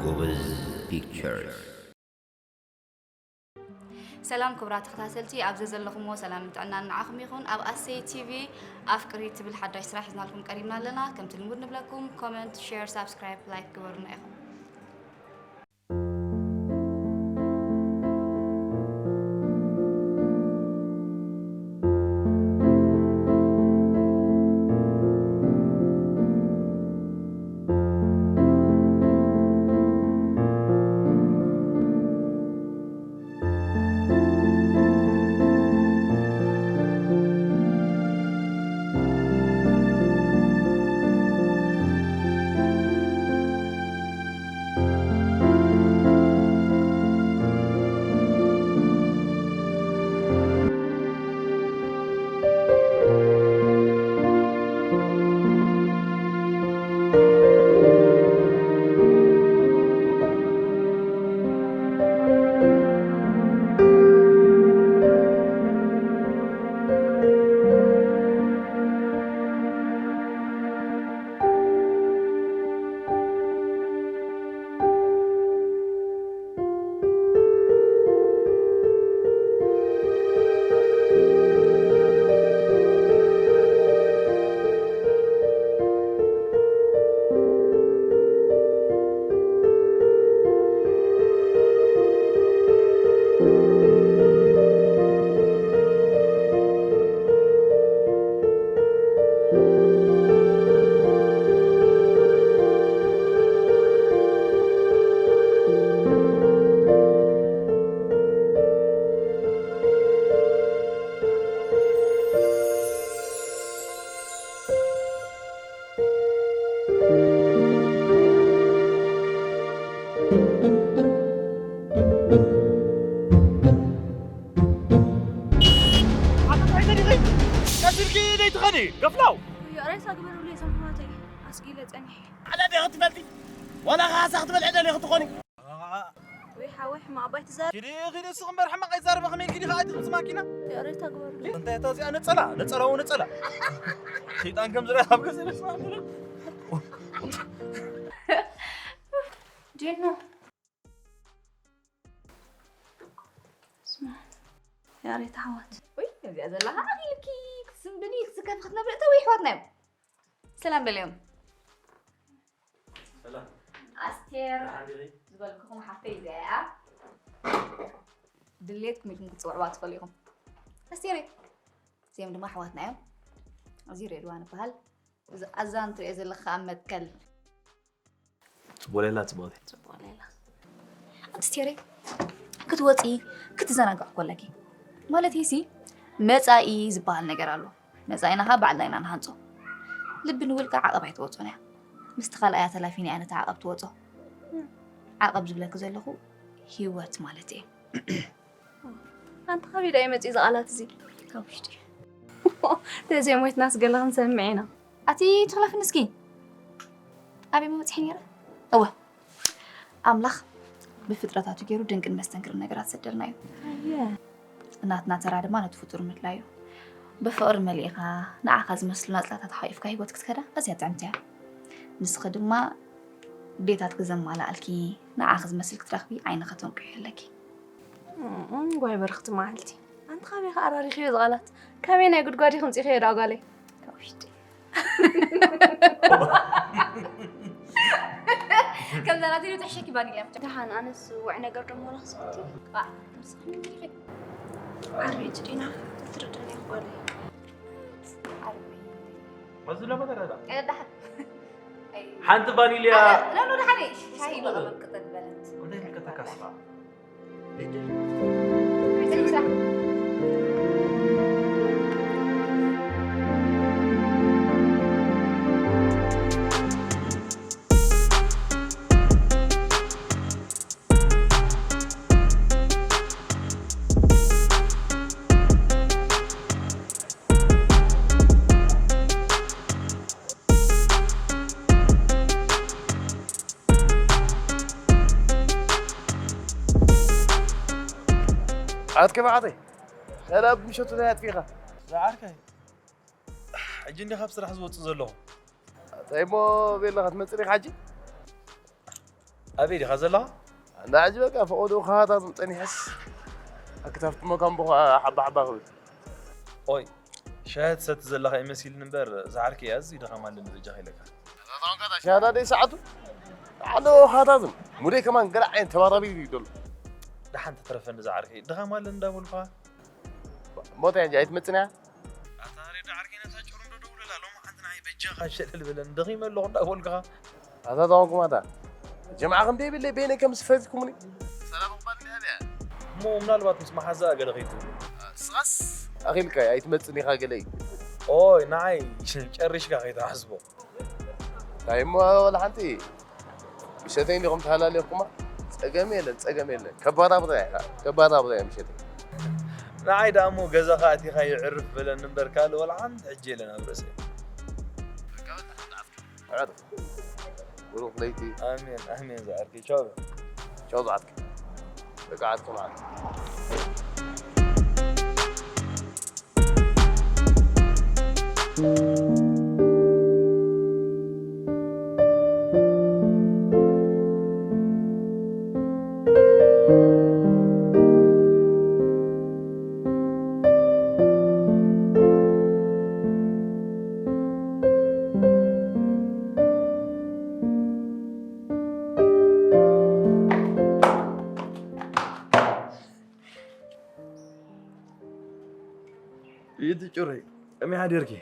ጎበዝ ፒክቸርስ። ሰላም ክቡራት ተኸታተልቲ፣ ኣብ ዘዘለኹምዎ ሰላምን ጥዕናን ንዓኹም ይኹን። ኣብ ኣሰይ ቲቪ ኣፍቅሪ ትብል ሓዳሽ ስራሕ ሒዝናልኩም ቀሪብና ኣለና። ከምቲ ልሙድ ንብለኩም፣ ኮመንት፣ ሼር፣ ሳብስክራይብ፣ ላይክ ግበሩና ኢኹም። ኣታ እንታይ ገዲኺ? ቀሲልኪ ደይትኸዲ፣ ገፍላው። ወዮ፣ ሬሳ ግበሩለይ፣ እዞም ኣሕዋተይ። ኣስጊለ ጸኒሐ። ዓዳ ዲኺ ትፈልጢ? ዋላ ኻሳ ክትበልዒ ደሊኺ ትኾኒ? ወይ ሓወይ፣ ሕማቕ ኣባይ ትዛረብ። ኪዲ፣ ኪዲ፣ ንስኺ እምበር ሕማቕ ኣይዛረበ፣ ከመይ ኢልኪ ዲኺ ኣቲ ምስ ማኪና? ይቕሬታ ግበሩለይ። እንታይ እታ እዚኣ ነጸላ፣ ነጸላ፣ ነጸላ። ሸይጣን ከም ዝረኣ ኣብ ገዛ ይመስል። ጀኖ። ስማ፣ ያሬት ሓዋት። ወይ፣ እዚኣ ዘላ ኣኺልኪ ክትስንብኒ፣ ክትስከፊ ክትነብሪ፣ እተው ኣሕዋትና እዮም። ሰላም በልዮም። ሰላም። ኣስቴር ደሓን ዲኺ? ዝበልኩኹም ሓፍተይ እዚኣ እያ። ድሌትኩም ኢልኩም ክትጽውዕዋ ትኽእሉ ኢኹም። ኣስቴር፣ እዚኦም ድማ ኣሕዋትና እዮም። እዚ ሬድዋን ይበሃል። እዚ ኣዛን ትሪኦ ዘለኻ ኣብ መትከል። ጽቡቕ ሌላ፣ ጽቡቕ ሌላ። ጽቡቕ ሌላ። ኣስቴር፣ ክትወጺ፣ ክትዘናግዒ እኮ ኣለኪ። ማለት ሲ፣ መጻኢ ዝበሃል ነገር ኣሎ። መጻኢና ኸኣ ባዕልና ኢና ንሃንጾ። ልቢ ንውልቃ ዓቐብ ኣይትወጾን እያ። ምስቲ ካልኣያ ተላፊና እያ ነቲ ዓቐብ ትወጾ። ዓቐብ ዝብለኪ ዘለኹ ህይወት ማለት እየ። ኣንቲ ካበይ ደኣ እዩ መጺኡ እዚ ቃላት እዚ? ካብ ውሽጢ። ተዘይሞይትናስ ገለ ክንሰምዕ ኢና። ኣቲ ትኽለፍኒ እስኪ። ኣበይ ምበጺሐ ነይረ? እወ። ኣምላኽ ብፍጥረታቱ ገይሩ ድንቅን መስተንክርን ነገራት ሰደልና እዩ። ኣየ። ናትና ተራ ድማ ነቲ ፍጡር ምድላይ እዩ። ብፍቕሪ መሊእኻ፣ ንዓኻ ዝመስሉ ናጽላታት ሓቂፍካ ህይወት ክትከዳ ኣዝያ ጥዕምቲ እያ። ንስኺ ድማ ድሌታትኪ ዘማልኣልኪ፣ ንዓኺ ዝመስል ክትረኽቢ ዓይንኺ ተንቂሑ ኣለኪ። እም፣ ጓይ በርኽቲ መዓልቲ። ኣንቲ ካበይ ከ ኣራሪኽዮ እዚ ቃላት? ካበይ ናይ ጉድጓድ ኢኺ ምጺኽዮ ደኣ ጓለይ? ካብ ውሽጢ። ከምዛ ናተይ ዶ ትሕሸኪ ባኒላ? ደሓን፣ ኣነስ ውዕ ነገር ደሞ ረኽስኩቲ። ባ፣ ከምዚ ከመይ ኢኺ? ዓርቢ እቲ ዲና ትርድእኒ ኢኺ ጓለይ። ዓርቢ። መዚ ለመ ተረዳ? እ፣ ደሓን። ኣይ። ሓንቲ ባኒልያ። ኣረ፣ ኖ፣ ኖ፣ ደሓን እየ። ሻሂ በቐመም ቅጠል በለት። እንታይ ምልከተካ ስኻ? ኣትከ ብዓተይ ሰላም ምሸቱ ናይ ኣጥፊኻ ዝዓርከይ። ሕጂ እንዲኻ ኣብ ስራሕ ዝወፅእ ዘለኹ። እንታይ እሞ ቤለኻ ትመፅእ ዲኻ ሕጂ? ኣበይ ዲኻ ዘለኻ? ኣንዳ ሕጂ በቃ ፈቐዶ ኸሃታትም ጸኒሐስ ኣክታፍቲ መካምቦ ኸዓ ሓባ ሓባ ክብል። ኦይ፣ ሻሂ ትሰቲ ዘለኻ ይመሲልኒ እምበር፣ ዝዓርከይ ኣዝዩ ድኻም ኣለኒ በጃኻ ኢለካ። ሻዳ ደይ ሰዓቱ? ኣሎ ኸሃታትም። ሙደይ ከማን ገለ ዓይነት ተባራቢ እዩ ደሎ። ደሓን ተትረፈኒ ዝዓርከይ፣ ድኻም ኣለኒ እንዳበልኩኻ። ሞት እያ እንጂ ኣይትመጽን እያ። ኣታ ሬዳ ዓርከይ ነታ ጭሩም ዶ ደውለላ፣ ሎሚ ሓንቲ ንዓይ በጃኻ ሸለል በለኒ፣ ደኺመ ኣለኹ እንዳበልኩኻ። ኣታ ተኾንኩም ኣታ ጀምዓ ክንደይ ይብለይ በይነይ ከም ዝፈትኩምኒ። ሰላም እኳ እንዲያ እያ። እሞ ምናልባት ምስ መሓዛኣ ገለ ከይትብሉ። ስኻስ ኣኺልካ ኣይትመጽን ኢኻ ገለ እዩ። ኦይ ንዓይ ጨሪሽካ ከይትሓስቦ። እንታይ እሞ ወላ ሓንቲ ምሸተይ እንዲኹም ተሃላሊኹማ? ጸገም የለን፣ ጸገም የለን። ከባራብራ ኢኻ፣ ከባራብራ እያ ምሸተይ። ንዓይ ደኣ እሞ ገዛኻ ኣቲኻ የዕርፍ በለኒ እምበር ካልእ ወላ ሓንቲ ሕጂ የለን ኣብ ርእሰይ። ኣዕርፍ። ብሩኽ ለይቲ። ኣሜን፣ ኣሜን ዝዓርከይ። ቻው። ቻው ዝዓርከይ። ደቂ ዓድኪ መዓት። ኢቲ ጩረይ፣ ከመይ ሓዲርኪ?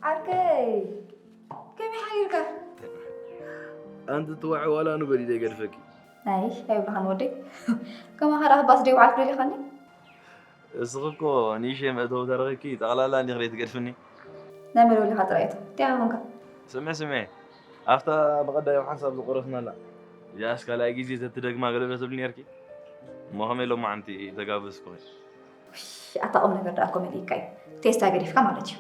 ዓርከይ፣ ከመይ ሓዲርካ? ኣንቲ ትዋዒ ዋላ ንበል ኢለ ይገድፈኪ። ኣይ፣ ኣይብልኻን ወደይ። ከማኻ ደኣ ክባስ ደይ ውዓልኩ ደሊኻኒ? እስኺ እኮ ንእሽተይ መእተዊ ተረኺብኪ፣ ጠቕላላ እንዲኺ ደይ ትገድፍኒ? ናይ መለወሊኻ ጥራይ እቶ። እንታይ ኮንካ? ስምዒ፣ ስምዒ። ኣብታ ብቐዳዮም ሓንሳብ ዝቆረስናላ። እዚኣስ ካልኣይ ግዜ ተትደግማ ገለ ዶ ትብሊ ነርኪ? እሞ ከመይ ሎማዓንቲ ተጋበዝኩኺ? ውሽ፣ ኣታ ቁም ነገር ደኣ እኮ መሊእካ እዩ። ቴስታ ገዲፍካ ማለት እዩ።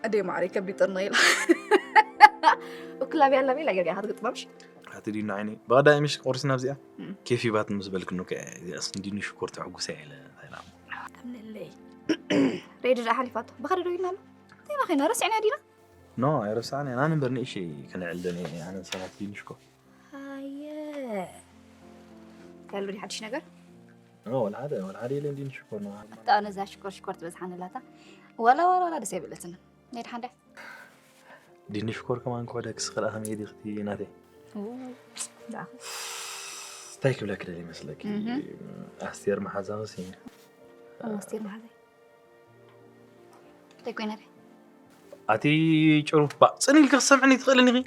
ኣደይ ማዕረይ ከብዲ ጥርንቕ ኢላ። እኩላብያ ኣላብያ ኢላ ጌርካ ክትግጥማ ምሽ? ኣቲ ዲና ዓይነይ፣ ብቐዳይ ምሽ ቁርሲ ናብዚኣ? እም። ኬፍ ይባትን ምስ በልክኒ እኮ እየ፣ እዚኣስ እንዲኒ ሽኮር ተዕጉሰ እየ ኢለ፣ እንታይ ኢላ? ኣምነለይ። ሬድዮ ደኣ ሓሊፋቶ። ብኸደ ዶ ኢልና ኣሎ? እንታይ ኢልና ኸይና? ረሲዕና ዲና? ኖ፣ ኣይረሳዕን እየ። ኣነ እምበር ንእሽተይ ከነዕልደን እየ፣ ኣነ ሰባት ዲኒ ሽኮር። ሃየ። ያሉ ዲ ሓድሽ ነገር? ኖ፣ ወላ ሓደ፣ ወላ ሓደ የለን ዲኒ ሽኮር ነው። ኣታ ኣነ እዛ ሽኮር ሽኮር ትበዝሓኒ ኣላታ። ዋላ፣ ዋላ፣ ዋላ ደስ ኣይበለትንን። ናይ ደሓን ድያ? ዲኒ ሽኮር ከማን ክወደክ ስኽል ኣኸም የዲ ኽቲ ናተይ። ኡ፣ ደኣ። እንታይ ክብለክ ደሊ ይመስለኪ? እህ። ኣስቴር መሓዛ መሲኒ። ኦ፣ ኣስቴር መሓዛ። እንታይ ኮይና ድያ? ኣቲ ጭሩፍ ባ፣ ጽን ኢልኪ ክትሰምዕኒ ትኽእልን ኢኺ?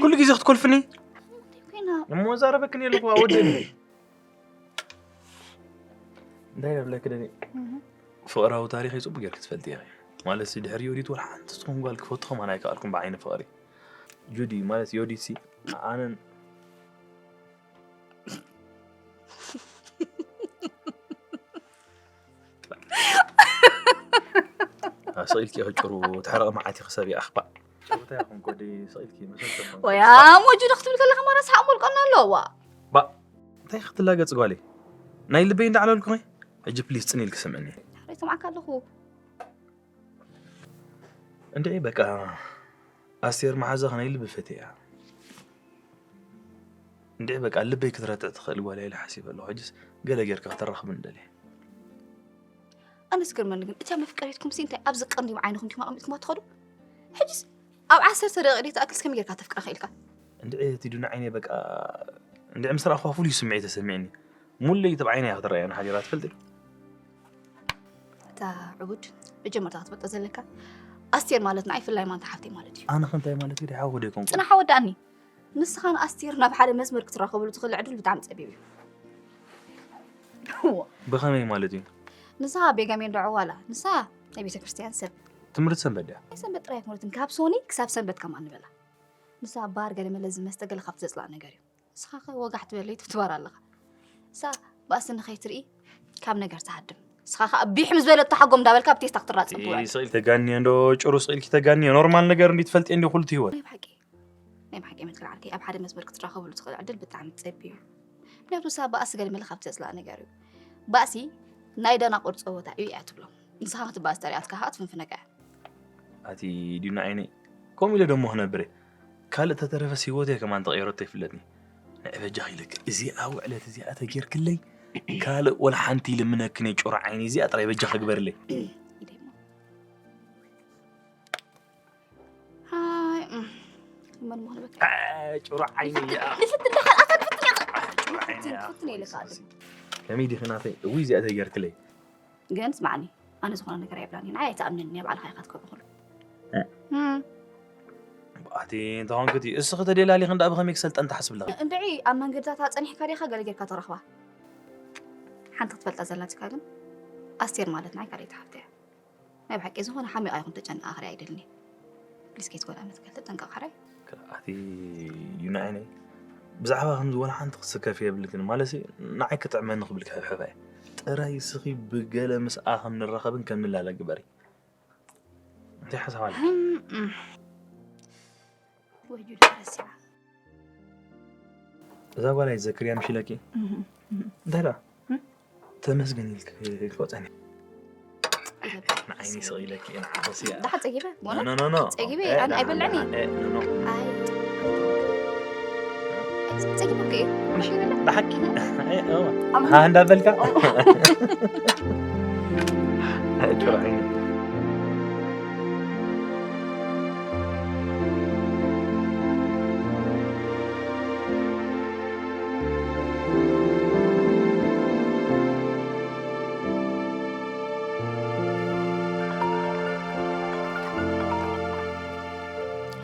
ኩሉ ግዜ ክትኮልፍኒ? እንታይ ኮይና? እሞ ዛረበክን የለኹ፣ ወደኒ። እንታይ ክብለኪ ደሊ? እህ። ፍቕራዊ ታሪኸይ ጽቡቕ ጌርኪ ትፈልጢ ኢኺ። ማለት ሲ ድሕሪ ዮዲት ወላ ሓንቲ ትኹን ጓል ክፈቱ ከማን ኣይከኣልኩን ብዓይኒ ፍቕሪ። ጁዲ፣ ማለት ዮዲት ሲ፣ ኣነን ስቕ ኢልኪ ኢኺ ጭሩ፣ ትሕረቒ መዓት ኢኺ ሰብ ይኣኽባእ። ጭሩታ ይኹን ኮዲ ስቕ ኢልኪ መሰል ሰብ ወይ ኣሞ ጁዲ ክትብል ከለኻ ማራ ሰሓቕ መልቀና ኣለዋ። ባ፣ እንታይ ክትላገጽ ጓለይ? ናይ ልበይ እንዳዕለልኩኺ? ሕጂ ፕሊስ ጽን ኢልኪ ስምዕኒ። ሕራይ ሰምዓካ ኣለኹ። እንድዒ በቃ ኣስቴር መሓዛ ናይ ልቢ ፈትያ እያ። እንድዒ በቃ ልበይ ክትረትዕ ትኽእል ጓል እያ ኢለ ሓሲበ ኣለኹ። ሕጅስ ገለ ጌርካ ከተራኽብኒ ደልየ። ኣነ ዝገርመኒ ግን እታ መፍቀሪትኩም ሲ እንታይ ኣብዚ ቀንዲም ዓይንኹም ዲኹም ኣቐሚጥኩማ ትኸዱ? ሕጅስ ኣብ ዓሰርተ ደቂቕ ደይ ትኣክልስ ከመይ ጌርካ ተፍቅራ ኽኢልካ? እንድዒ እቲ ዱና ዓይነይ በቃ እንድዒ ምስ ረኣኹዋ ፍሉይ ስምዒት ተሰሚዕኒ። ሙሉይ ተባዕይና እያ ክትረኣየኒ ሓዲራ ትፈልጢ ዶ? እታ ዕቡድ መጀመርታ ክትፈልጦ ዘለካ ኣስቴር ማለት ንዓይ ፍላይ ማንታ ሓፍተይ ማለት እዩ። ኣነ ከ እንታይ ማለት እዩ? ደይ ሓወደ ይኮንኩ። ጽናሕ ኣወዳእኒ። ንስኻን ኣስቴር ናብ ሓደ መስመር ክትራኸብሉ ትኽእል ዕድል ብጣዕሚ ጸቢብ እዩ። ብኸመይ ማለት እዩ? ንስኻ ቤጋሜን ዶ ዕዋላ ንሳ ናይ ቤተ ክርስቲያን ሰብ ትምህርቲ ሰንበት ድያ? ናይ ሰንበት ጥራይ ኣይኮነትን ካብ ሶኒ ክሳብ ሰንበት ከማን ንበላ። ንሳ ባር ገለ መለ ዝመስተ ገለ ካብቲ ዘጽላእ ነገር እዩ። ንስኻ ኸ ወጋሕ ትበለይ ትትባር ኣለኻ። ንሳ ባእሲ ንኸይትርኢ ካብ ነገር ትሃድም። ንስኻ ኸኣ ቢሕ ምስ በለት ተሓጎም እንዳበልካ ኣብ ቴስታ ክትራጸም ትውዕል። ስቕ ኢልኪ ተጋንዮ እንዶ ጭሩ ስቕ ኢልኪ ተጋንዮ ኖርማል ነገር እንዲ ትፈልጥዮ እንዲ ኩሉ ትህይወት። ናይ ብሓቂ ናይ ብሓቂ መትከል ዓርከይ ኣብ ሓደ መስመር ክትራኸብሉ ትኽእል ዕድል ብጣዕሚ ጸቢብ እዩ። ምክንያቱ ንሳ ባእሲ ገለ መለ ካብቲ ዘጽላእ ነገር እዩ። ባእሲ ናይ ደናቑር ጸወታ እዩ እያ ትብሎ። ንስኻ ክትባእስ ተሪኣትካ ኸኣ ትፍንፍነካ እያ። ኣቲ ዲና ዓይነይ ከምኡ ኢለ ደሞ ክነብር እየ። ካልእ ተተረፈስ ህይወተይ ከማን ተቐይረቶ ይፍለጥኒ። ንዒ በጃኺ ኢለኪ እዚኣ ውዕለት እዚኣ ተጌርክለይ ካልእ ወላ ሓንቲ ይልምነክን እየ ጩራ ዓይነይ እዚኣ ጥራይ በጃኺ ግበርለይ። ኢደሞ ሃይ እም፣ መን ምዃኑ በቃ። አ፣ ጩራ ዓይኒ እያ። ንፍት እንዳ ካልኣታ ንፍት እንዳ አ፣ ጩራ ዓይኒ እያ። ንፍት ነው ይልካ ኣለ። ከመይ ዲኺ ናተይ? እውይ እዚኣ ተጌርክለይ። ግን ስማዕኒ፣ ኣነ ዝኾነ ነገር ኣይብላን እየ። ንዓይ ኣይትኣምንን እየ፣ ባዕልኻ ኢኻ ትገብሮ ኩሉ። እ። እም። ኣቲ እንተኾንክቲ እስኺ ተደላሊኺ እንዳ ብኸመይ ክሰልጠን ትሓስቢ ኣለኺ? እንድዒ ኣብ መንገድታታ ጸኒሕካ ዲኻ ገለ ጌርካ ተረኽባ? ሓንቲ ክትፈልጣ ዘላትካ ግን ኣስቴር ማለት ንዓይ ካልኣይቲ ሓፍተይ እያ። ናይ ብሓቂ ዝኾነ ሓሚቓ ይኹን ተጨንቓ ክሪኣ ኣይደልን እየ። ፕሊስ ከይትጎድኣ መትከል ተጠንቀቕ ሕራይ። ኣቲ ዩናይነይ ብዛዕባ ከምዚ ወላ ሓንቲ ክትስከፊ የብልክን ማለትሲ ንዓይ ክጥዕመኒ ክብልኪ ሕብሕባ እየ ጥራይ እስኺ ብገለ ምስኣ ከም ንራኸብን ከም ንላለ ግበሪ እንታይ ሓሳብ ኣለኪ? ወዩ ደረሲዓ እዛ ጓል ኣይትዘክርያ ምሽ ኢለኪ እንታይ ደኣ ተመስገን ኢልክ ክወፀኒ ንዓይኒ ስቕ ኢለኪ ንዓኸሲ ደሓ ፀጊበ ኖ ኖ ኖ ፀጊበ ኣነ ኣይበልዕን እየ ኖ ኖ ኣይ ፀጊበ እኮ እዩ ብሓቂ ሃ እንዳበልካ ጭራ ዓይኒ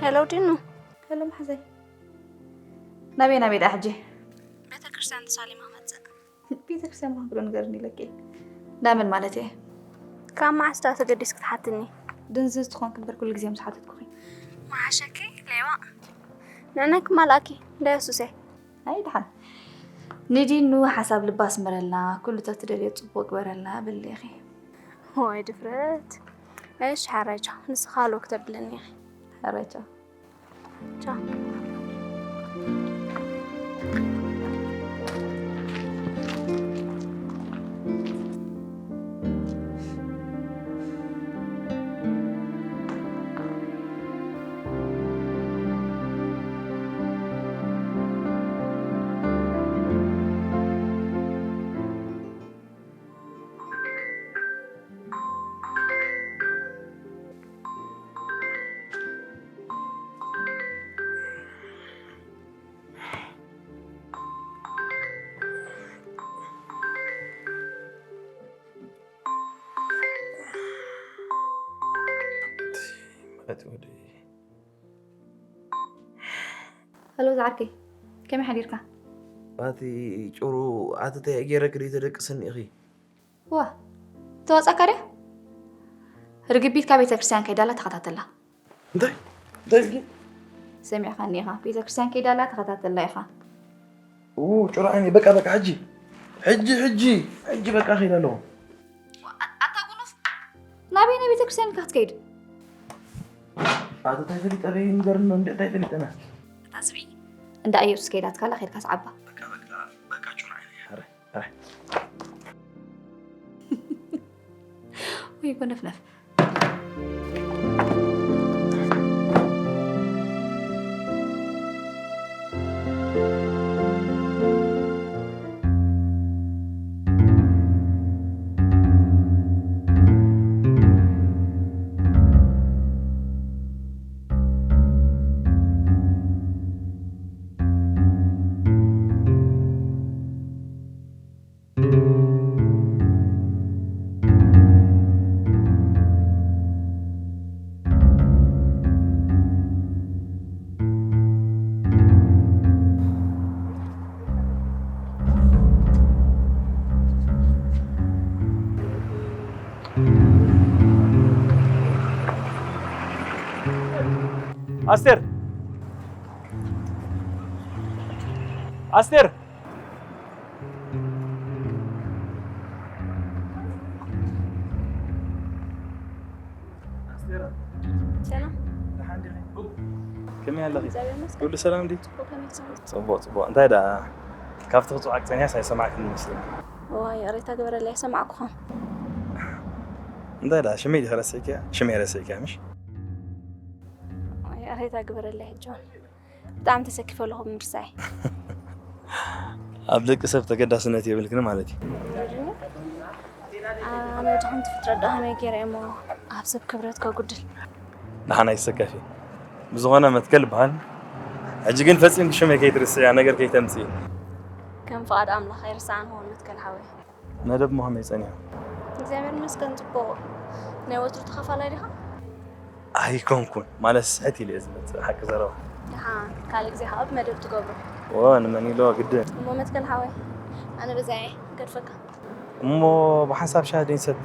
ሄሎ ዲኑ። ሄሎ መሓዘይ። ናበይ ናበይ ደኣ ሕጂ? ቤተ ክርስቲያን ተሳሊማ መጽእ። ቤተ ክርስቲያን ምዃን ክሎ ንገርኒ ኢለኪ። ናመን ማለት እየ? ካብ መዓስ ደኣ ተገዲስኪ ትሓትኒ? ድንዝዝ ትኾንኪ እምበር ኩሉ ግዜ ምስ ሓተትኩኺ። መሓሸኪ ሌባ። ንዕነኪ ማልኣኪ እንዳ የሱሰይ። ኣይ ደሓን ንዲኑ ሓሳብ ልባ ኣስምረልና፣ ኩሉ ተትደልዮ ጽቡቕ ግበረልና በሊ ኢኺ። ዋይ ድፍረት። እሺ ሓራይ ቻው፣ ንስኻ ሃሎ ክተብለኒ ኢኺ። ሓራይ ቻው። ቻው። ማለት ወደይ ሄሎ ዝዓርከይ ከመይ ሓዲርካ? ኣቲ ጭሩ ኣቲ እንታይ ገይረኪ ደይተደቅስኒ ኢኺ? ዋ ተዋጻካ ድያ? ርግቢት ካብ ቤተ ክርስቲያን ከይዳላ ተኸታተላ። እንታይ? እንታይ ኢልኪ? ሰሚዕካኒ ኢኻ። ቤተ ክርስቲያን ከይዳላ ተኸታተላ ኢኻ። ኡ ጭሩ ዓይኒ በቃ በቃ ሕጂ ሕጂ ሕጂ ሕጂ በቃ ከይዳ ኣለኹ። ኣታ ጉኑፍ ናበይ ናይ ቤተክርስትያን ኢልካ ክትከይድ? ኣቶ ታይ ፈሊጠ በይ ንገርኒ እንደ ታይ ፈሊጠና እታ ዝብኢ እንዳ ኢየሱስ ከይዳትካላ ከይድካ ስዓባ። በቃ በቃ በቃ ጩና ዓይኒ ሕረ ሕረ ወይ ጎነፍነፍ ኣስቴር! ኣስቴር! ኣስቴር! ሰላም። ደሓን ዲኺ? ከመይ ኣለኺ? እግዚኣብሔር ይመስገን። ኩሉ ሰላም ድዩ? ጽቡቕ፣ ከመይ ትሰንብት? ጽቡቕ፣ ጽቡቕ። እንታይ ደኣ ካብቲ ክጽዋዕክ ጸኒሓስ ኣይሰማዕክን ይመስለኒ። ዋይ፣ ይቕሬታ ግበረለይ፣ ኣይሰማዕኩኻን። እንታይ ደኣ ሽመይ ዲኺ ረሲዕክያ? ሽመይ ረሲዕክያ ምሽ? ዋይ፣ ይቕሬታ ግበረለይ ሕጂ እውን። ብጣዕሚ ተሰኪፈ ኣለኹ ብምርሳይ። ኣብ ደቂ ሰብ ተገዳስነት የብልክን ማለት እዩ። ኣነ ድኹም ትፍጥረት ዶ ከመይ ገይረ እሞ ኣብ ሰብ ክብረት ከጉድል? ደሓን ኣይትሰከፊ። ብዝኾነ መትከል ይበሃል። ሕጂ ግን ፈጺምኪ ሽመይ ከይትርስዕያ፣ ነገር ከይተምጽኢ። ከም ፍቓድ ኣምላኽ ኣይርሳዕን ሆን መትከል ሓወይ። መደብ ሞ ከመይ ጸኒሑ? እግዚኣብሔር ይመስገን ጽቡቕ። ናይ ወትሩ ተኻፋላይ ዲኻ? ኣይኮንኩን፣ ማለት ስሕት ኢለ እየ ዝመጽእ፣ ሓቂ ዘረባ። ደሓን ካልእ ግዜ ከዓ ብመደብ ትገብሮ። ዎ፣ ንመን ኢሎ ግድን። እሞ መትከል ሓወይ፣ ኣነ በዚኣ እየ ክገድፈካ። እሞ ብሓንሳብ ሻሂ ደይንሰቲ?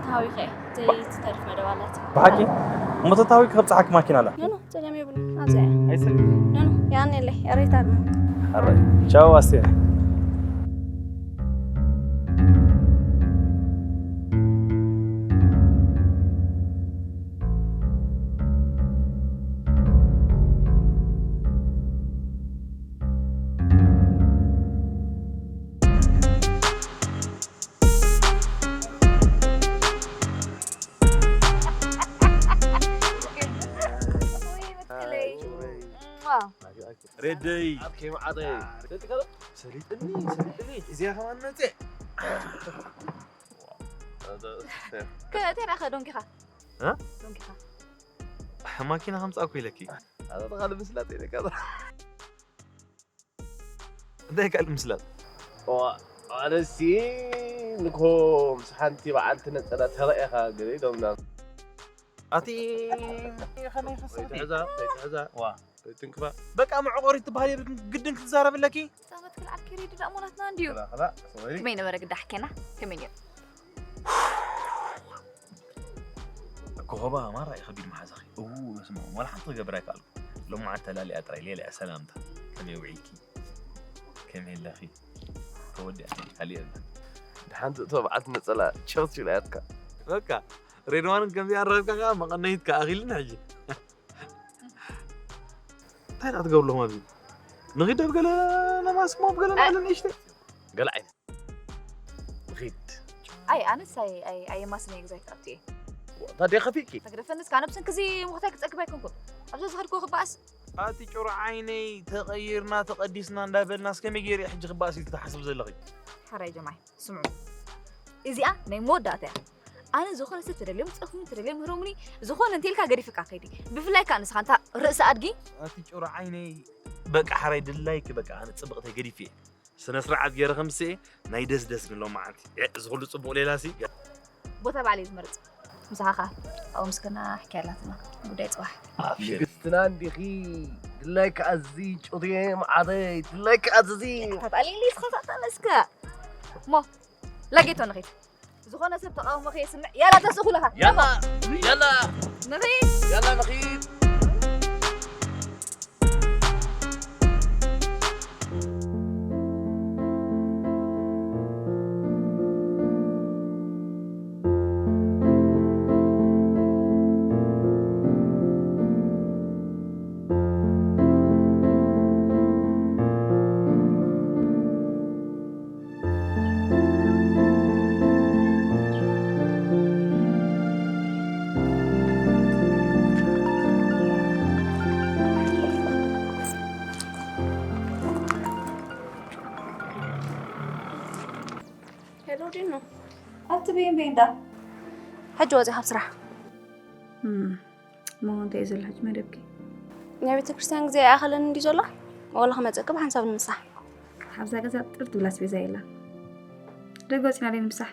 ተሃዊኸ እየ፣ ዘይትተርፍ መደብ ኣላት። ብሓቂ? እሞ ተታዊክ ከብጽሓኪ ማኪና ኣላ። ኖ፣ ኖ፣ ጸገም የብሉን፣ ኣብዚኣ እየ። ኣይሰል ኖ፣ ኖ፣ ያኔ የለ፣ የሬታ ኣሎ። ሓራይ። ቻው ኣስቴር። ሬደይ ኣከይ መዓረይ ሰሊጥኒ ሰሊጥኒ እዚኣ ከማን መፅእ ከቴራ ከ ዶንኪኻ እ? ዶንኪኻ ማኪና ከምፃእኩ ኢለኪ ኣታ ተኻል ምስላት ኢለካ እንታይ ካልእ ምስላት ኣነሲ ንኮም ሓንቲ በዓልቲ ነፀላ ተረእኻ ገለ ኢሎምና ኣቲ ከመይ ከሰቲ ትሕዛ ትሕዛ ዋ ትንክባ በቃ መዕቆሪ ትበሃል የብልክን ግድን ክትዛረብ ኣለኪ ህፃናት ክልዓል ከይረዱ ደኣ ሞላትና እንድዩ ኸላ ሶሪ ከመይ ነበረ ግዳ ሓኬና ከመይ ነይሩ ኮኸባ ማራ እዩ ከቢድ መሓዛኺ እው በስመ ኣብ ዋላ ሓንቲ ክገብር ኣይከኣልኩ ሎማዓንቲ ተላሊኣ ጥራይ ሌላ እያ ሰላምታ ከመይ ውዒልኪ ከመይ ኣለኺ ተወዲኣ ካልእ የብላ ድሓንቲ እቶ በዓልቲ ነፀላ ቸርች ኢላትካ በቃ ሬድዋንን ከምዚኣ ረኺብካ ከዓ መቐነይትካ ኣኺልን ሕጂ እንታይ ደኣ ትገብሩ ኣለኹም ኣብዚ ንኺድ ኣብ ገለ ነማስሞ ኣብ ገለ ንኣለ ንእሽተይ ገለ ዓይነት ንኺድ ኣይ ኣነስ ኣይ- ኣይ- ኣየማስነ ግዛይ ክኣቱ እየ ታዲያ ከፊእኪ ተግደፈንስ ካነ ብሰንክዚ ሙኽታይ ክፀግብ ኣይኮንኩን ኣብዚ ዝኸድኩ ክበኣስ ኣቲ ጭሩ ዓይነይ ተቐይርና ተቐዲስና እንዳበልና እስከመይ ገይረ ሕጂ ክበኣስ ኢልኪ ትሓስብ ዘለኺ ሓራይ ጀማይ ስምዑ እዚኣ ናይ መወዳእታ እያ ኣነ ዝኾነ ሰብ ተደልዮም ፀፉኒ ተደልዮም ምህሮምኒ ዝኾነ እንተልካ ገዲፍካ ከይዲ ብፍላይ ከዓ ንስኻ እንታ ርእሲ ኣድጊ ኣቲ ጭሩ ዓይነይ በቃ ሓራይ ድላይኪ በቃ ኣነ ፅብቕተይ ገዲፍ እየ ስነ ስርዓት ገይረ ከምስኤ ናይ ደስ ደስ ግን ሎማዓንቲ እዚ ኩሉ ፅቡቕ ሌላሲ ቦታ ባዕለይ ዝመርፅ ምሳኻ ከዓ ኣብኡ ምስክና ሕክያ ኣላትና ጉዳይ ፅባሕ ንግስትና እንዲኺ ድላይካ ኣዚ ጩርየ መዓረይ ድላይካ ኣዚ ተጣሊሊ ስኸሳተነስከ እሞ ላጌቶ ንኺድ ዝኾነ ሰብ ተቃውሞ ከየስምዕ ያላ ተስእኹ ለኻ ያላ ያላ ንኺድ ያላ ንኺድ ሄሎ ዲኖ ኣቲ በይን በይን ዳ ሕጂ ወፂ ካብ ስራሕ እሞ እንታይ እዩ ዘሎ ሕጂ መደብኪ? ናይ ቤተ ክርስቲያን ግዜ ኣይኣኸለን እንዲ ዘሎ ወላ ክመፀኪ ብሓንሳብ ንምሳሕ ሓብዛ ገዛ ጥር ትብላ ኣስቤዛ የላ ደገ ወፂና ደይ ንምሳሕ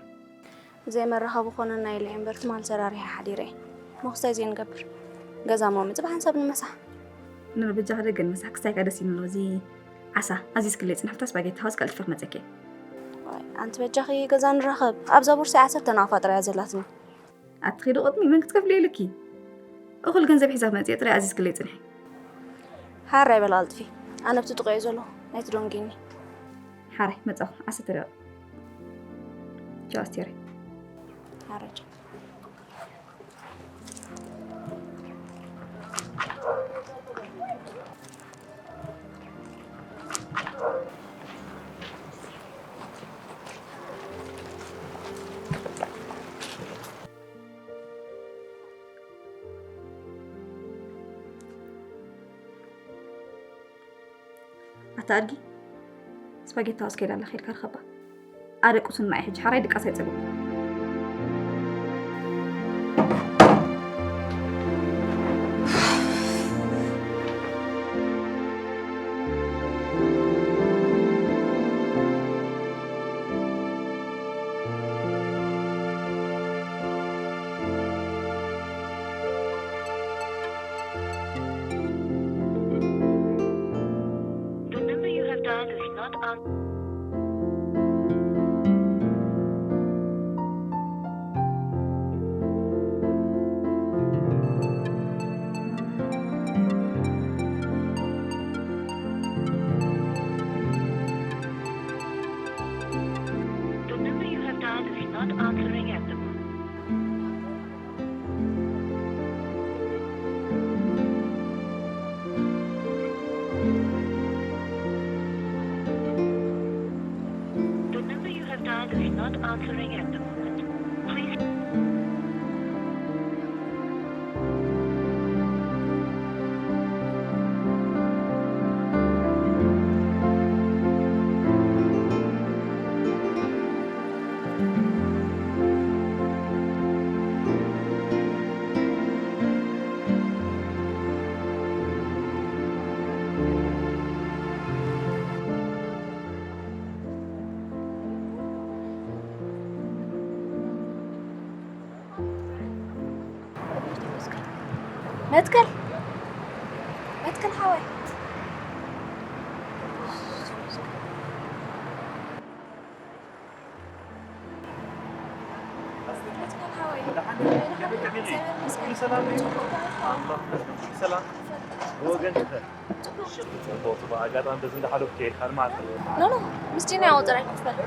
ዘይመራኸቢ ኮነና ኢለ እምበር ትማል ሰራሪሐ ሓዲረ እየ። ሞ ክስታይ ዘይንገብር? ገዛ ሞ ምጽእ ብሓንሳብ ንመሳሕ። ንበጃኻ ደገ ንመሳሕ ክስታይካ ደስ ይብሎ እዚ ዓሳ ኣዚዝክለይ ጽንሕፍታ ስፓጌቲ ሃውስ ቀልጥፈ ክመጸኪ እየ። ዋይ፣ ኣንቲ በጃኺ ገዛ ንራኸብ። ኣብዛ ቦርሳይ ዓሰርተ ናቕፋ ጥራይ እያ ዘላትኒ። ኣቲ ኺዲ ቁጥሚ መን ክትከፍልዮ ኢልኪ? እኹል ገንዘብ ሒዛ ክመጽእ እየ ጥራይ ኣዚዝክለይ ጽንሒ። ሓራይ በል ኣልጥፊ። ኣነ ኣብቲ ጥቕኡ እየ ዘለኹ። ናይቲ ዶንጊኒ። ሓራይ መጻኹ። ዓሰርተ ደቂቕ። ቻው ኣስቴረይ። ሓራይ ቻው። ኣታ ኣድጊ፣ ስፓጌታ ውስጥ ከይዳ ኣላ፣ ከይድካ ርኸባ። ኣደቁስና እዩ ሕጂ፣ ሓራይ ድቃስ ኣይጸግብ። The number you have dialed is not on. The number you have dialed is not answering at the moment. The number you have dialed is not answering at the moment. Please. መትከል፣ መትከል ሓወይ። መትከል ሓወይ። ሰላም። ወገን ጽቡቕ፣ ጽቡቕ። ኣጋጣሚ በዚ እንዳሓለፍኩ ከይድካ ድማ ኣልፈለይ። ኖ፣ ኖ፣ ምስ ዲና ያው ጥራይ ክፍል።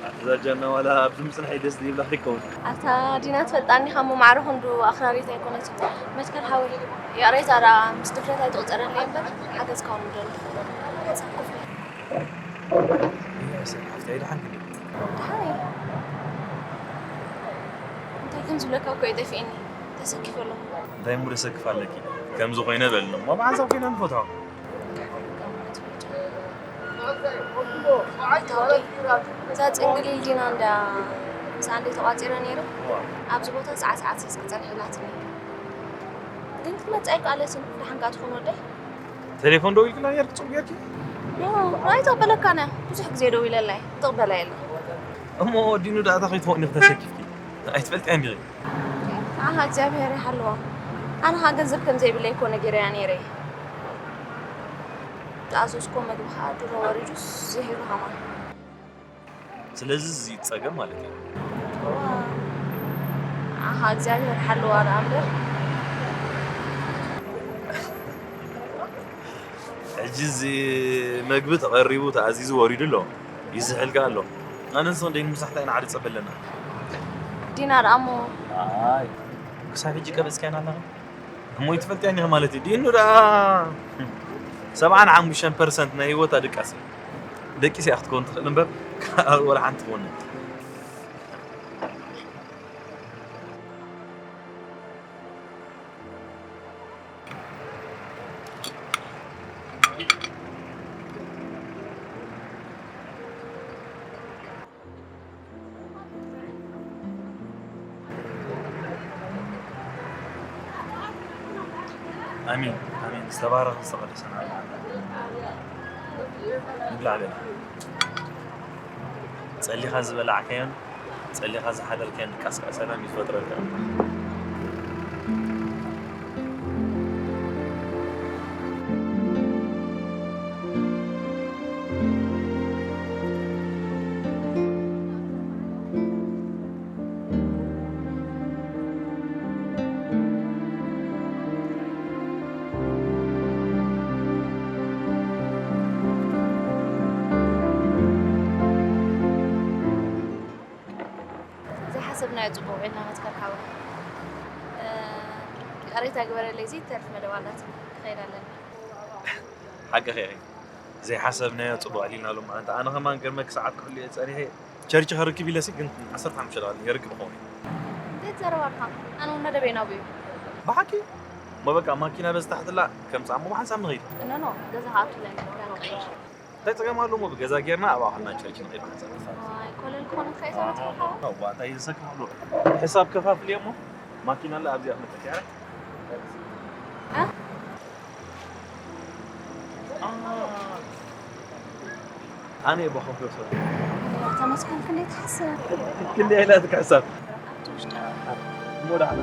ኣቲ ዛጃና ዋላ ኣብዚ ምጽንሐይ ደስ ዝብላ ከይከውን። ኣታ ዲና ትፈልጣኒ ካብ መማዕረ ክንዱ ኣኽራሪት ኣይኮነትን። መትከል ሓወይ፣ ይቕሬታ ደኣ ምስ ድፍረት ኣይትቑጸረለይ እምበር፣ ሓገዝካ እውን ምደለኹ። ሓሳብ ክፍል። እያ፣ ሰብ ሓፍተይ፣ ደሓን ክንዲ? ደሓን እየ። እንታይ ከም ዝብለካ እኮ እዩ ጠፊእኒ። ተሰኪፈ ኣለኹ። እንታይ እሞ ደሰክፍ ኣለኪ? ከምዚ ኮይነ በልኒ እሞ ብሓንሳብ ኮይና ንፈትሖ። እታ ጽንግሊል ዲና እንዳ ምሳኣ እንደ ተቋጺረ ነይረ። እዋ። ኣብዚ ቦታ ሰዓት ሰዓት ሒዝኪ ጸንሒ ኢላትኒ። ግን ክትመጽእ ኣይከኣለትን። ደሓንካ ትኹን ወደይ? ቴሌፎን ደዊልክላ ነይርኪ ጽቡቕ ጌርኪ? ኖ፣ ኣይተቕበለካን እያ። ብዙሕ ግዜ ደዊለላ እየ። ትቕበላ የለን። እሞ ዲኑ ደኣ እንታይ ከይትኾኒ ተሰኪፍኪ? ኣይትፈልጥያን ዲኺ? ንዓኻ እግዚኣብሔር ይሓልዋ። ኣነ ኸኣ ገንዘብ ከም ዘይብለይ እኮ ነጊረያ ነይረ። ዝኣዘዝኮ መግቢ ኸኣ ድሮ ወሪዱስ ዝሒሉ ኸማን። ስለዚ እዚ እዩ ጸገም ማለት እዩ። እዋ፣ ንዓኻ እግዚኣብሔር ሓልዋ ደኣ እምበር። ሕጂ እዚ መግቢ ተቐሪቡ ተኣዚዙ ወሪዱ ኣሎ። ይስሕል ከኣ ኣሎ። ኣነን ስኽን ደይንምሳሕታ ኢና ዓዲ ጸበ ኣለና። ዲና ደኣ እሞ። ኣይ፣ ክሳብ ሕጂ ቀበጽካና ኣለኻ? እሞ ይትፈልጥያ እንዲኻ ማለት እዩ። ዲኑ ደኣ ሰብዓን ሓሙሽተን ፐርሰንት ናይ ህይወታ ድቃስ እዩ። ደቂስ እያ ክትከውን ትኽእል እምበር፣ ካልእ ወላ ሓንቲ ትኾን። ኣሜን፣ ኣሜን። ዝተባረኸ ዝተቐደሰ ናብላ ንብላዕ በል። ጸሊኻ ዝበላዕካዮን ጸሊኻ ዝሓደርካዮን ድቃስ ከኣ ሰላም ይፈጥረልካ። ጽቡቕ ኢልና መትከል ሓወይ። እ፣ ይቕሬታ ግበረለይ፣ እዚ ተርፍ መደብ ኣላትኒ፣ ክኸይድ ኣለኒ። ሓቅኺ ኢኺ። ዘይሓሰብናዮ ጽቡቕ ኣሊና ሎማዓንቲ። ኣነ ከማን ገርመኪ ሰዓት ክሕሉ እየ ጸኒሐ። ቸርች ከርክብ ኢለሲ ግን ዓሰርተ ሓሙሽተ ደቓ የርክብ ክኸውን እዩ። እንታይ ትዛረብ ኣለኻ? ኣነ እውን መደበይ ናብኡ እዩ። ብሓቂ? እሞ በቃ ማኪና በዚ ታሕትላ ከምጽኣ እሞ ብሓንሳብ ንኸይድ። ኖ፣ ኖ፣ ገዛ ክኣቱ ኣለኒ፣ ክዳን ክቕይር። እንታይ ጸገም ኣለዎ? እሞ ብገዛ ጌርና ኣብ ኣኸልና ቸርች ንኸይድ ብሓንሳብ። ዋይ፣ ኮለል ክኾነካ እዩ እዛ በትሪ። እዋ፣ እንታይ ዘሰክፍ ኣሎ? ሕሳብ ከፋፍል እየ እሞ ማኪና ኣላ ኣብዚኣ ክመጸኪ። ኣረ? እ? ኣነ እየ ቦኾ ክወስዶ። ተመስገን ክንደይ ትሓስብ? ክንደይ ኢላ ትካሳብ? ኣብቲ ውሽጢ። እሞ ደሓን።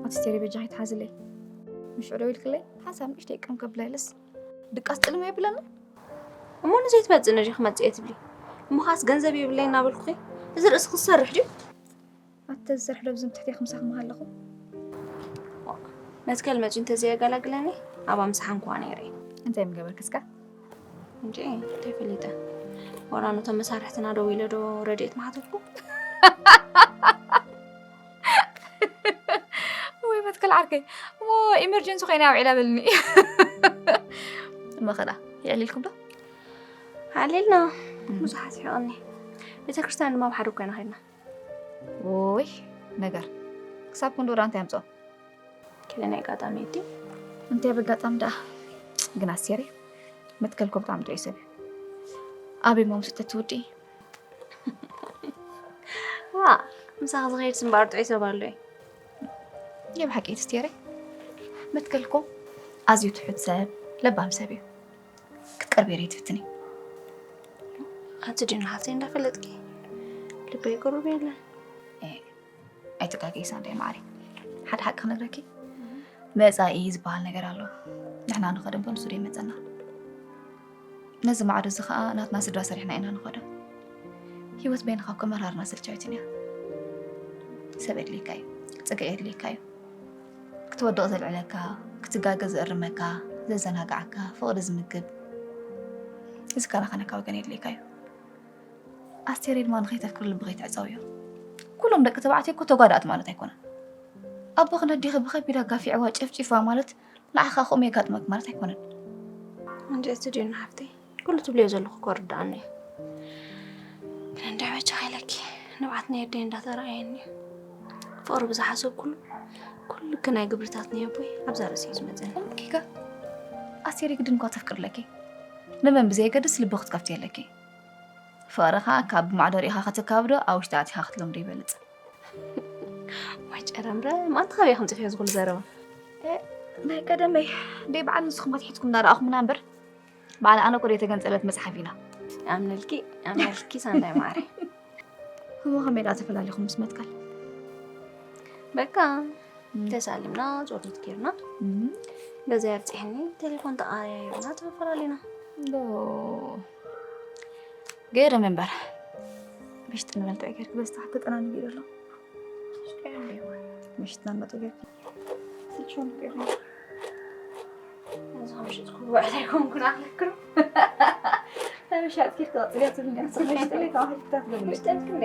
ኣቲ ስቴሪ በጃኺ ትሓዝለይ። ምሽ ዕደው ኢልክለይ? ሓንሳብ ንእሽተይ ቅም ከብላ ኢለስ ድቃስ ጥልሚ የብለና። እሞ ንዘይትመጽእ ነዚ ክመጽእ እየ ትብሊ? እሞ ኻስ ገንዘብ የብለይ እናበልኩኺ? እዚ ርእስኺ ዝሰርሕ ድዩ? ኣቲ ተዝሰርሕ ዶ ብዝም ትሕተይ ክምሳኺ ምሃለኹ? መትከል መጺኡ እንተዘየገላግለኒ፣ ኣብኣ ምሳሓንኩዋ ነይረ እየ። እንታይ ምገበርኪ እስከ? እንጂ እንታይ ፈሊጠ? ዋላ ነቶም መሳርሕትና ደዊለ ዶ ረድኤት ምሓተትኩ? ወይ መትከል ዓርከይ፣ እሞ ኢመርጀንሲ ኮይነ ኣውዒላ በልኒ። እሞ ኸዳ፣ የዕሊልኩም ዶ? ዓሊልና፣ እም። ብዙሓት ስሒቐኒ። ቤተክርስትያን ድማ ብሓደ እኮ ኢና ኸድና። ውይ፣ ነገር። ክሳብ ክንድኡ ደኣ እንታይ ኣምጽኦ? ከለ ናይ ኣጋጣሚ እቲ እንታይ በጋጣሚ ደኣ? ግን ኣስቴር፣ መትከል እኮ ብጣዕሚ ጥዑይ ሰብ እዩ። ኣበይ እሞ ምስ እተትውዲ? ዋ፣ ምሳኺ ዝኸይድ ስምባር ጥዑይ ሰብ ኣሎ እዩ። ናይ ብሓቂ እቲ ስቴሪ፣ መትከል እኮ ኣዝዩ ትሑት ሰብ፣ ለባም ሰብ እዩ። ክትቀርብዮ ዶ ትፍትኒ? ኣቲ ዲና ሓፍተይ እንዳፈለጥኪ ልበይ ቅሩብ የለን። ኤ፣ ኣይትጋገዪ ሳንዳይ ማዕረይ። ሓደ ሓቂ ክነግረኪ፣ መጻኢ ዝበሃል ነገር ኣሎ። ንሕና ንኸዶ እምበር ንሱ ዶ ይመጸና? ነዚ ማዕዶ እዚ ኸኣ ናትና ስድራ ሰሪሕና ኢና ንኸዶ። ህይወት በይንኻ እኮ መራርና ስልቻዊትን እያ። ሰብ የድልየካ እዩ፣ ጽግዒ የድልየካ እዩ። ክትወድቕ ዘልዕለካ፣ ክትጋገ ዘእርመካ፣ ዘዘናግዓካ፣ ፍቕሪ ዝምግብ፣ እዚ ካናኻነካ ወገን የድልየካ እዩ። ኣስቴር ድማ ንኸይተፍቅር ልቢ ከይትዕጸው እዩ። ኩሎም ደቂ ተባዕትዮ እኮ ተጓዳእቲ ማለት ኣይኮነን። ኣቦኽን ኣዴኺ ብኸቢድ ኣጋፊዕዋ ጨፍጪፍዋ ማለት ንዓኻ ከምኡ የጋጥመክ ማለት ኣይኮነን። እንጂ እቲ ድዩ ንሓፍተይ? ኩሉ ትብልዮ ዘለኹ እኮ ርድኣኒ እዩ። ግን እንድዒ በጃኺ ኢለኪ ንብዓት ናይ ኣደይ እንዳተራእየኒ እዩ። ፍቕሪ ብዝሓሰብኩሉ ኩሉ ግናይ ግብርታት ናይ ኣቦይ ኣብዛ ርእሲ እዩ ዝመጸኒ። እምኪ ከ ኣስቴር ግድን እኳ ተፍቅር ኣለኪ። ንመን ብዘየገድስ ልቢ ክትከፍቲ ኣለኪ። ፍቕርኻ ካብ ብማዕዶ ርኢኻ ከተካብዶ ኣብ ውሽጢ ኣቲኻ ክትለምዶ ይበልጽ። ዋይ ጨረምረ፣ ማንታ ካበይ ከምጽእክዮ ዝኹሉ ዘረባ? እ፣ ናይ ቀደመይ ደይ በዓል ንስኹም ኣትሒዝኩም እንዳረኣኹምና እምበር፣ በዓል ኣነ እኮ ዘይተገንጸለት መጽሓፍ ኢና። ኣምነልኪ፣ ኣምነልኪ ሳንዳይ ማዕረ። እሞ ከመይ ደኣ ተፈላሊኹም ምስ መትከል? በቃ፣ እም። ተሳሊምና፣ ጸሎት ጌርና፣ እም። ገዛ የብጽሕኒ፣ ቴሌፎን ተቐያይርና፣ ተፈላለና። ዶ፣ ገይርም እምበር። ምሽጢ ንበልቶ ጌርኪ በስቲ ሓቂ ጠናኒ ገይሩ ኣሎ። ምሽጥና ንመጡ ጌርኪ። ስልችውን ጌርና። እዚ ምሽጥኩ ውዕል ኣይኮንኩን ኣለክሩ። ምሻጥ ጌርኪ ቀጽልያ ትብልኒ። ምሽጥለይ ካብ ሕልክታት ገብለይ። ምሽጥልክ እንዴ?